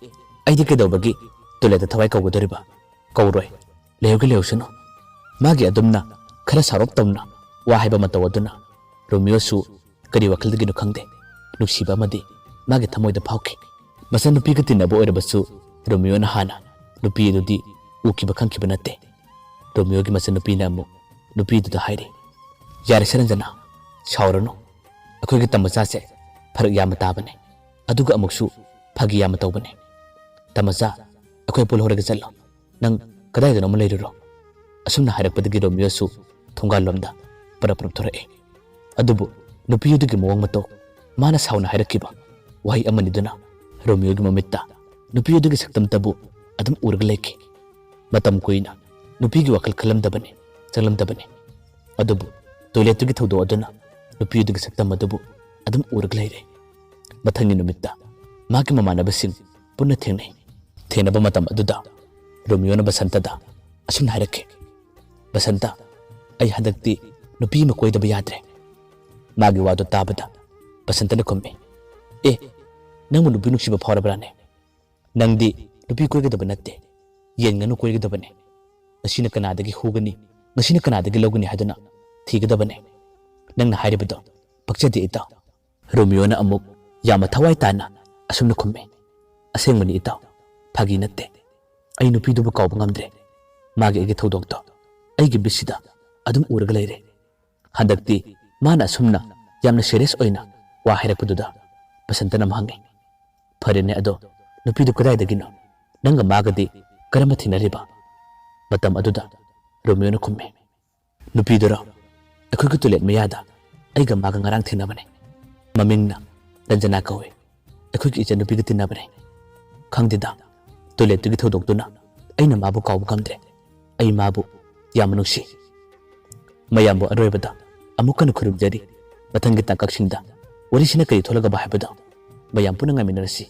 ꯑꯩꯗꯤ ꯀꯩꯗꯧꯕꯒꯤ ꯇꯣꯏꯂꯦꯠꯇ ꯊꯋꯥꯏ ꯀꯧꯒꯗꯧꯔꯤꯕ? ꯀꯧꯔꯣꯏ꯫ ꯂꯩꯍꯧꯒꯦ ꯂꯩꯍꯧꯁꯅꯨ꯫" ꯃꯥꯒꯤ ꯑꯗꯨꯝꯅ ꯈꯔ ꯁꯥꯎꯔꯞ ꯇꯧꯅ ꯋꯥ ꯍꯥꯏꯕ ꯃꯇꯧ ꯑꯗꯨꯅ ꯔꯣꯃꯤꯌꯣꯁꯨ ꯀꯔꯤ ꯋꯥꯈꯜꯗꯒꯤꯅꯣ ꯈꯪꯗꯦ, ꯅꯨꯡꯁꯤꯕ ꯑꯃꯗꯤ ꯃꯥꯒꯤ ꯊꯃꯣꯏꯗ ꯐꯥꯎꯈꯤ꯫ ꯃꯆꯟꯅꯨꯄꯤꯒ ꯇꯤꯟꯅꯕ ꯑꯣꯏꯔꯕꯁꯨ ꯔꯣꯃꯤꯌꯣꯅ ꯍꯥꯟꯅ ꯅꯨꯄꯤ ꯑꯗꯨꯗꯤ ꯎꯈꯤꯕ ꯈꯪꯈꯤꯕ ꯅꯠꯇꯦ꯫ ꯔꯣꯃꯤꯌꯣꯒꯤ ꯃꯆꯟꯅꯨꯄꯤꯅ ꯑꯃꯨꯛ ꯅꯨꯄꯤꯗꯨꯗ ꯍꯥꯏꯔꯤ, "ꯌꯥꯔꯦꯁꯦ ꯔꯟꯖꯅꯥ, ꯁꯥꯎꯔꯅꯨ꯫ ꯑꯩꯈꯣꯏꯒꯤ ꯇꯝꯕꯆꯥꯁꯦ ꯐꯔꯛ ꯌꯥꯝꯅ ꯇꯥꯕꯅꯦ, ꯑꯗꯨꯒ ꯑꯃꯨꯛꯁꯨ ꯐꯥꯒꯤ ꯌꯥꯝꯅ ꯇꯧꯕꯅꯦ꯫ ꯇꯝꯕꯆꯥ, ꯑꯩꯈꯣꯏ ꯄꯨꯜꯍꯧꯔꯒ ꯆꯠꯂꯣ꯫ ꯅꯪ ꯀꯗꯥꯏꯗꯅꯣ ꯑꯃ ꯂꯩꯔꯨꯔꯣ꯫" ꯑꯁꯨꯝꯅ ꯍꯥꯏꯔꯛꯄꯗꯒꯤ ꯔꯣꯃꯤꯌꯣꯁꯨ ꯊꯣꯡꯒꯥꯜꯂꯣꯝꯗ ꯄꯔꯞ ꯄꯔꯞ ꯊꯣꯔꯛꯏ꯫ ꯑꯗꯨꯕꯨ ꯅꯨꯄꯤꯗꯨꯒꯤ ꯃꯑꯣꯡ ꯃꯇꯧ, ꯃꯥꯅ ꯁꯥꯎꯅ ꯍꯥꯏꯔꯛꯈꯤꯕ ꯋꯥꯍꯩ ꯑꯃꯅꯤꯗꯨꯅ ꯔꯣꯃꯤꯌꯣꯒꯤ ꯃꯃꯤꯠꯇ ꯅꯨꯄꯤꯗꯨꯒꯤ ꯁꯛꯇꯝꯇꯕꯨ ꯑꯗꯨꯝ ꯎꯔꯒ ꯂꯩꯈꯤ꯫ ꯃꯇꯝ ꯀꯨꯏꯅ ꯅꯨꯄꯤꯒꯤ ꯋꯥꯈꯜ ꯈꯜꯂꯝꯗꯕꯅꯤ, ꯆꯪꯂꯝꯗꯕꯅꯤ꯫ ꯑꯗꯨꯕꯨ ꯇꯣꯏꯂꯦꯠꯇꯨꯒꯤ ꯊꯧꯗꯣꯛ ꯑꯗꯨꯅ ꯅꯨꯄꯤꯗꯨꯒꯤ ꯁꯛꯇꯝ ꯑꯗꯨꯕꯨ ꯑꯗꯨꯝ ꯎꯔꯒ ꯂꯩꯔꯦ꯫ ꯃꯊꯪꯒꯤ ꯅꯨꯃꯤꯠꯇ ꯃꯥꯒꯤ ꯃꯃꯥꯟꯅꯕꯁꯤꯡ ꯄꯨꯟꯅ ꯊꯦꯡꯅꯩ꯫ ꯊꯦꯡꯅꯕ ꯃꯇꯝ ꯑꯗꯨꯗ ꯔꯣꯃꯤꯌꯣꯅ ꯕꯁꯟꯇꯗ ꯑꯁꯨꯝꯅ ꯍꯥꯏꯔꯛꯈꯤ, "ꯕꯁꯟꯇ, ꯑꯩ ꯍꯟꯗꯛꯇꯤ ꯅꯨꯄꯤ ꯑꯃ ꯀꯣꯏꯗꯕ ꯌꯥꯗ꯭ꯔꯦ꯫" ꯃꯥꯒꯤ ꯋꯥꯗꯨ ꯇꯥꯕꯗ ꯕꯁꯟꯇꯅ ꯈꯨꯝꯃꯤ, "ꯑꯦ, ꯅꯪꯕꯨ ꯅꯨꯄꯤ ꯅꯨꯡꯁꯤꯕ ꯐꯥꯎꯔꯕ꯭ꯔꯥꯅꯦ? ꯅꯪꯗꯤ ꯅꯨꯄꯤ ꯀꯣꯏꯒꯗꯕ ꯅꯠꯇꯦ, ꯌꯦꯟ ꯉꯥꯅꯨ ꯀꯣꯏꯒꯗꯕꯅꯦ꯫ ꯉꯁꯤꯅ ꯀꯅꯥꯗꯒꯤ ꯍꯨꯒꯅꯤ, ꯉꯁꯤꯅ ꯀꯅꯥꯗꯒꯤ ꯂꯧꯒꯅꯤ ꯍꯥꯏꯗꯨꯅ ꯊꯤꯒꯗꯕꯅꯦ꯫ ꯅꯪꯅ ꯍꯥꯏꯔꯤꯕꯗꯣ ꯄꯛꯆꯗꯦ ꯏꯇꯥꯎ꯫" ꯔꯣꯃꯤꯌꯣꯅ ꯑꯃꯨꯛ ꯌꯥꯝꯅ ꯊꯋꯥꯏ ꯇꯥꯅ ꯑꯁꯨꯝꯅ ꯈꯨꯝꯃꯤ, "ꯑꯁꯦꯡꯕꯅꯤ ꯏꯇꯥꯎ, ꯐꯥꯒꯤ ꯅꯠꯇꯦ꯫ ꯑꯩ ꯅꯨꯄꯤꯗꯨꯕꯨ ꯀꯥꯎꯕ ꯉꯝꯗ꯭ꯔꯦ꯫ ꯃꯥꯒꯤ ꯑꯩꯒꯤ ꯊꯧꯗꯣꯛꯇꯣ ꯑꯩꯒꯤ ꯃꯤꯠꯁꯤꯗ ꯑꯗꯨꯝ ꯎꯔꯒ ꯂꯩꯔꯦ꯫ ꯍꯟꯗꯛꯇꯤ ꯃꯥꯅ ꯑꯁꯨꯝꯅ ꯌꯥꯝꯅ serious ꯑꯣꯏꯅ ꯋꯥ ꯍꯥꯏꯔꯛꯄꯗꯨꯗ ꯕꯁꯟꯇꯅ ꯑꯃꯨꯛ ꯍꯪꯉꯤ, "ꯐꯔꯦꯅꯦ, ꯑꯗꯣ ꯅꯨꯄꯤꯗꯨ ꯀꯗꯥꯏꯗꯒꯤꯅꯣ? ꯅꯪꯒ ꯃꯥꯒꯗꯤ ꯀꯔꯝꯅ ꯊꯦꯡꯅꯔꯤꯕ?" ꯃꯇꯝ ꯑꯗꯨꯗ ꯔꯣꯃꯤꯌꯣꯅ ꯈꯨꯝꯃꯤ, "ꯅꯨꯄꯤꯗꯨꯔꯣ? ꯑꯩꯈꯣꯏꯒꯤ toilet ꯃꯌꯥꯗ ꯑꯩꯒ ꯃꯥꯒ ꯉꯔꯥꯡ ꯊꯦꯡꯅꯕꯅꯦ꯫ ꯃꯃꯤꯡꯅ ꯔꯟꯖꯅꯥ ꯀꯧꯏ꯫ ꯑꯩꯈꯣꯏꯒꯤ ꯏꯆꯟꯅꯨꯄꯤꯒ ꯇꯤꯟꯅꯕꯅꯦ꯫ ꯈꯪꯗꯦꯗ, toiletꯇꯨꯒꯤ ꯊꯧꯗꯣꯛꯇꯨꯅ ꯑꯩꯅ ꯃꯥꯕꯨ ꯀꯥꯎꯕ ꯉꯝꯗ꯭ꯔꯦ꯫ ꯑꯩ ꯃꯥꯕꯨ ꯌꯥꯝꯅ ꯅꯨꯡꯁꯤ꯫ ꯃꯌꯥꯝꯕꯨ ꯑꯔꯣꯏꯕꯗ ꯑꯃꯨꯛ ꯍꯟꯅ ꯈꯨꯔꯨꯝꯖꯔꯤ꯫ ꯃꯊꯪꯒꯤ ꯇꯥꯡꯀꯛꯁꯤꯡꯗ ꯋꯥꯔꯤꯁꯤꯅ ꯀꯔꯤ ꯊꯣꯛꯂꯒꯕ ꯍꯥꯏꯕꯗꯣ ꯃꯌꯥꯝ ꯄꯨꯟꯅ ꯉꯥꯏꯃꯤꯟꯅꯔꯁꯤ꯫